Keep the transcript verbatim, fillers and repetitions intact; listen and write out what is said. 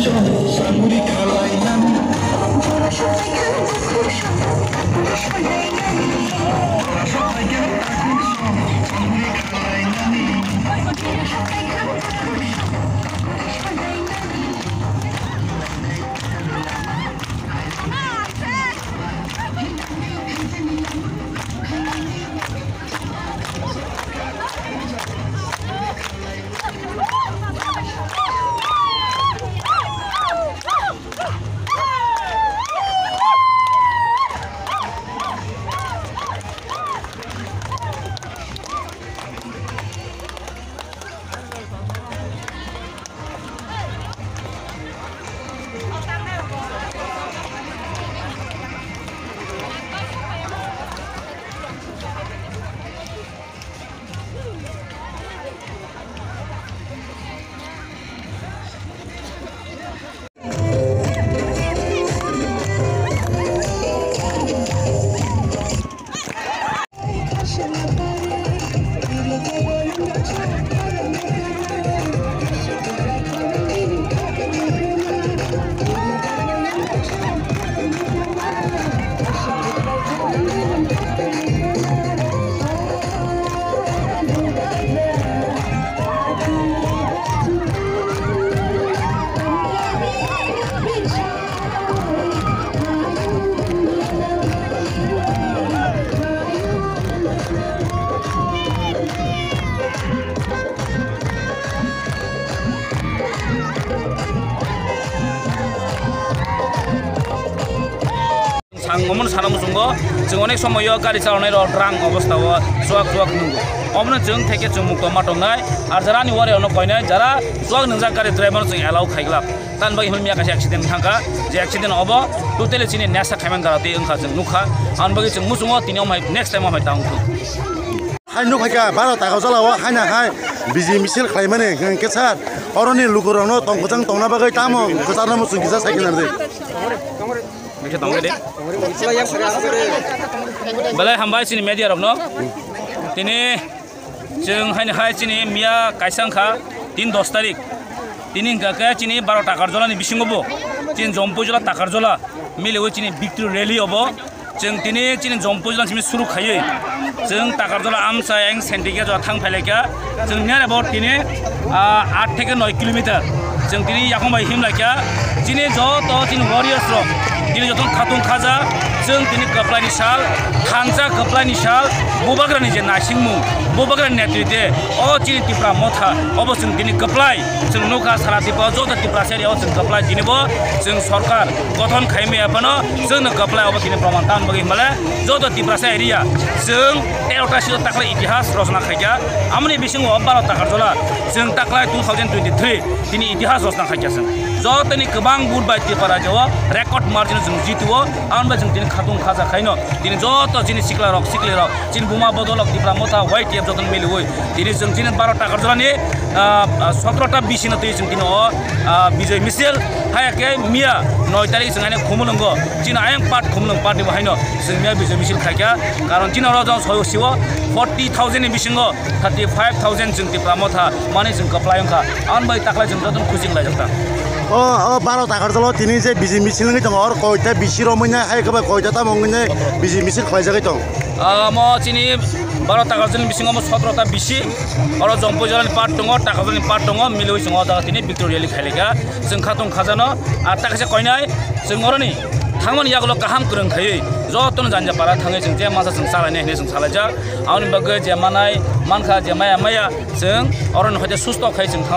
Sang omono sana muchungo, chwng onek somoyo gari chalonai rok drang obostha o chuak chuak nungo. Omono chwng theke chwng mukto ma tongnai, ar jara ani wari ono koinai, jara chuak nungjak gari driver no chwng allow khaiglak. Tan bagwi hwnwi miya kaisa accident thangkha, je accident obo totally chini nesa khaiman gara twi wngkha chwng nukha. An bagwi chwng muchungo tini omhai next time omhai ta wngthung. Hai nuk hai kha, baro taka jala o hai na hai biji misil khlai mani hwnkhe sir, oroni lukurokno tong kwchang tongna bagwi tamo kwcharno muchung kisa sai khe nardi. Bikhe tongwi de. Belai hambai chini media rokno. Tini chwng haini hai chini miya kaisa wngkha tin dos tarik. Tini hwnkha khe chini baro Takarjola ni bisingo bo. Chini Jompuijola Takarjola miliwi chini victory rally obo. Chwng tini chini Jompuijola simi suru khaiwi. Chwng Takarjola amsa eng sendike jora thang phailai kha. Chwng niyar about tini, ah, aat theke noi kilometer. Chwng tini yakung bai him lai kha. Chini joto chini warriors rok tini joto khatung khaja. Chwng tini kwplai ni sal, thansa kwplai ni sal, Bubagra ni je naisingmung, Bubagra ni netritwe, o chini Tipra Motha, obo chwng tini kwplai. Chwng nukha sara Tipra o joto Tiprasa area o chwng kwplai tini bo chwng sorkar gothon khai maya phano chwngno kwplai obo tini proman tan bagwi himale joto Tiprasa area chwng tero ta sito takhwlai itihas rosna khaikha. Amoni bisingo baro Takarjola chwng takhwlai two thousand twenty-three tini itihas rosna khaikha chwng. Jotoni kwbang vote bai Tipra rajao record margin chwng jituo, amoni bai chwng tini khatung khaja khaino tini joto chini sikla rok sikli rok chini buma bodolok Tipra Motha Y T F jotono miliwi tini chwng chini baro Takarjolani, ah, ah, sotro ta bisi no twi chwng tini o, ah, Bijoy Misil. Haya khe miya noi tarik chwng haino Khumulwngo chini ayang part Khumulwng part ni bo haino chwng miya Bijoy Misil khaikha. Karon chini oro jong soyo siwo forty thousand ni bisingo thirty five thousand chwng Tipra Motha mani chwng kwplai wngkha. Amoni bai takhwlai chwng jotono khusi wnglaijak ta. O, o baro Takarjolo tini je Bijoy Misil wngwi tongo, oro koita bisi romwi nai, hai khe bai koita tamo wngwi nai Bijoy Misil khlaijagwi tong. Amo chini baro Takarjolani bisingo omo sotro ta bisi, oro Jompuijolani part tongo, Takarjolani part tongo, miliwi chwng o jaga tini victory rally khailaikha. Chwng khatung khajano, ar ta kaisa koinai, chwng oroni thangmani yagulo kaham kwrwng khaiwi, jotono janja para thangwi chwng je masa chwng salainai hinwi chwng salaijak. Aboni bagwi je manai mankha, je maya maya, chwng oroni hoite susto khai chwng thanglai.